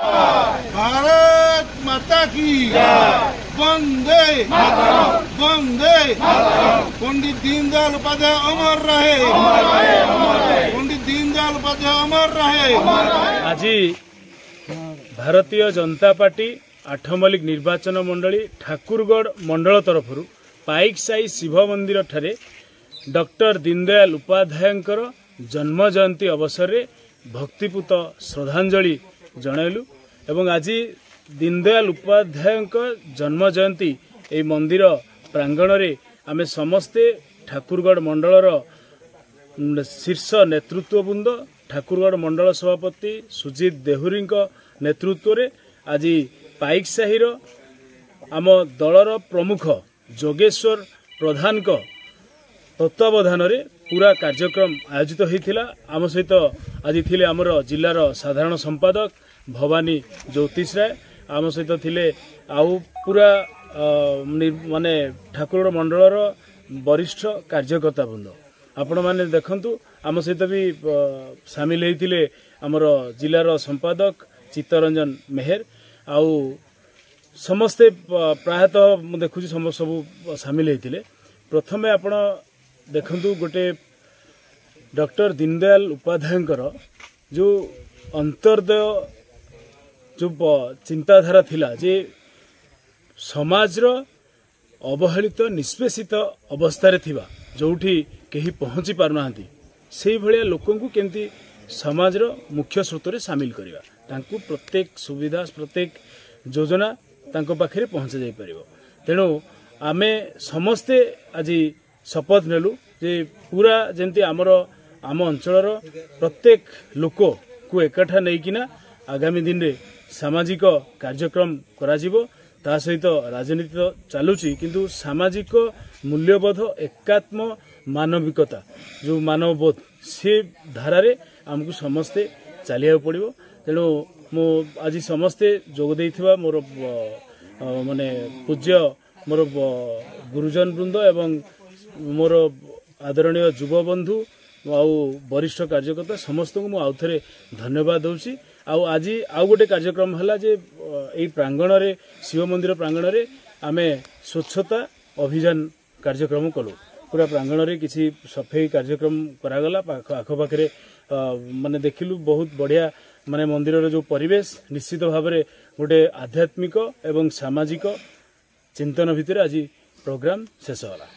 भारत माता की वंदे वंदे। पंडित दीनदयाल उपाध्याय अमर रहे, पंडित दीनदयाल उपाध्याय अमर रहे। ଆଜି ଭାରତୀୟ ଜନତା ପାର୍ଟି ଆଠମଲ୍ଲିକ ନିର୍ବାଚନ ମଣ୍ଡଳୀ ଠାକୁରଗଡ଼ ମଣ୍ଡଳ ତରଫରୁ ପାଇକସାହି ଶିବ ମନ୍ଦିରଠାରେ ଡକ୍ଟର ଦୀନଦୟାଲ ଉପାଧ୍ୟାୟଙ୍କର ଜନ୍ମ ଜୟନ୍ତୀ ଅବସରରେ ଭକ୍ତିପୂତ ଶ୍ରଦ୍ଧାଞ୍ଜଳି ଜଣାଇଲୁ ଏବଂ ଆଜି ଦୀନଦୟାଲ ଉପାଧ୍ୟାୟଙ୍କ ଜନ୍ମ ଜୟନ୍ତୀ ଏହି ମନ୍ଦିର ପ୍ରାଙ୍ଗଣରେ ଆମେ ସମସ୍ତେ ଠାକୁରଗଡ଼ ମଣ୍ଡଳର ଶୀର୍ଷ ନେତୃତ୍ୱବୃନ୍ଦ, ଠାକୁରଗଡ଼ ମଣ୍ଡଳ ସଭାପତି ସୁଜିତ ଦେହୁରୀଙ୍କ ନେତୃତ୍ୱରେ ଆଜି ପାଇକସାହିର ଆମ ଦଳର ପ୍ରମୁଖ ଯୋଗେଶ୍ୱର ପ୍ରଧାନଙ୍କ ତତ୍ତ୍ୱାବଧାନରେ ପୁରା କାର୍ଯ୍ୟକ୍ରମ ଆୟୋଜିତ ହୋଇଥିଲା। ଆମ ସହିତ ଆଜି ଥିଲେ ଆମର ଜିଲ୍ଲାର ସାଧାରଣ ସମ୍ପାଦକ ଭବାନୀ ଜ୍ୟୋତିଷ ରାୟ, ଆମ ସହିତ ଥିଲେ ଆଉ ପୁରା ମାନେ ଠାକୁରଗଡ଼ ମଣ୍ଡଳର ବରିଷ୍ଠ କାର୍ଯ୍ୟକର୍ତ୍ତା ବୃନ୍ଦ। ଆପଣମାନେ ଦେଖନ୍ତୁ, ଆମ ସହିତ ବି ସାମିଲ ହେଇଥିଲେ ଆମର ଜିଲ୍ଲାର ସମ୍ପାଦକ ଚିତ୍ତରଞ୍ଜନ ମେହେର, ଆଉ ସମସ୍ତେ ପ୍ରାୟତଃ ମୁଁ ଦେଖୁଛି ସବୁ ସାମିଲ ହେଇଥିଲେ। ପ୍ରଥମେ ଆପଣ ଦେଖନ୍ତୁ, ଗୋଟେ ଡକ୍ଟର ଦୀନଦୟାଲ ଉପାଧ୍ୟାୟଙ୍କର ଯେଉଁ ଅନ୍ତର୍ଦୟ ଯେଉଁ ଚିନ୍ତାଧାରା ଥିଲା ଯେ ସମାଜର ଅବହେଳିତ ନିଷ୍ପେଷିତ ଅବସ୍ଥାରେ ଥିବା, ଯେଉଁଠି କେହି ପହଞ୍ଚି ପାରୁନାହାନ୍ତି, ସେଇଭଳିଆ ଲୋକଙ୍କୁ କେମିତି ସମାଜର ମୁଖ୍ୟ ସ୍ରୋତରେ ସାମିଲ କରିବା, ତାଙ୍କୁ ପ୍ରତ୍ୟେକ ସୁବିଧା ପ୍ରତ୍ୟେକ ଯୋଜନା ତାଙ୍କ ପାଖରେ ପହଞ୍ଚା ଯାଇପାରିବ। ତେଣୁ ଆମେ ସମସ୍ତେ ଆଜି ଶପଥ ନେଲୁ ଯେ ପୁରା ଯେମିତି ଆମର ଆମ ଅଞ୍ଚଳର ପ୍ରତ୍ୟେକ ଲୋକକୁ ଏକାଠା ନେଇକିନା ଆଗାମୀ ଦିନରେ ସାମାଜିକ କାର୍ଯ୍ୟକ୍ରମ କରାଯିବ। ତା ସହିତ ରାଜନୀତି ତ ଚାଲୁଛି, କିନ୍ତୁ ସାମାଜିକ ମୂଲ୍ୟବୋଧ, ଏକାତ୍ମ ମାନବିକତା, ଯେଉଁ ମାନବବୋଧ, ସେ ଧାରାରେ ଆମକୁ ସମସ୍ତେ ଚାଲିବାକୁ ପଡ଼ିବ। ତେଣୁ ମୁଁ ଆଜି ସମସ୍ତେ ଯୋଗ ଦେଇଥିବା ମୋର ମାନେ ପୂଜ୍ୟ ମୋର ଗୁରୁଜନ ବୃନ୍ଦ ଏବଂ ମୋର ଆଦରଣୀୟ ଯୁବବନ୍ଧୁ ଆଉ ବରିଷ୍ଠ କାର୍ଯ୍ୟକର୍ତ୍ତା ସମସ୍ତଙ୍କୁ ମୁଁ ଆଉଥରେ ଧନ୍ୟବାଦ ଦେଉଛି। ଆଉ ଆଜି ଆଉ ଗୋଟେ କାର୍ଯ୍ୟକ୍ରମ ହେଲା ଯେ ଏଇ ପ୍ରାଙ୍ଗଣରେ, ଶିବ ମନ୍ଦିର ପ୍ରାଙ୍ଗଣରେ ଆମେ ସ୍ୱଚ୍ଛତା ଅଭିଯାନ କାର୍ଯ୍ୟକ୍ରମ କଲୁ। ପୁରା ପ୍ରାଙ୍ଗଣରେ କିଛି ସଫେଇ କାର୍ଯ୍ୟକ୍ରମ କରାଗଲା। ଆଖପାଖରେ ମାନେ ଦେଖିଲୁ ବହୁତ ବଢ଼ିଆ, ମାନେ ମନ୍ଦିରର ଯେଉଁ ପରିବେଶ ନିଶ୍ଚିତ ଭାବରେ ଗୋଟେ ଆଧ୍ୟାତ୍ମିକ ଏବଂ ସାମାଜିକ ଚିନ୍ତନ ଭିତରେ ଆଜି ପ୍ରୋଗ୍ରାମ ଶେଷ ହେଲା।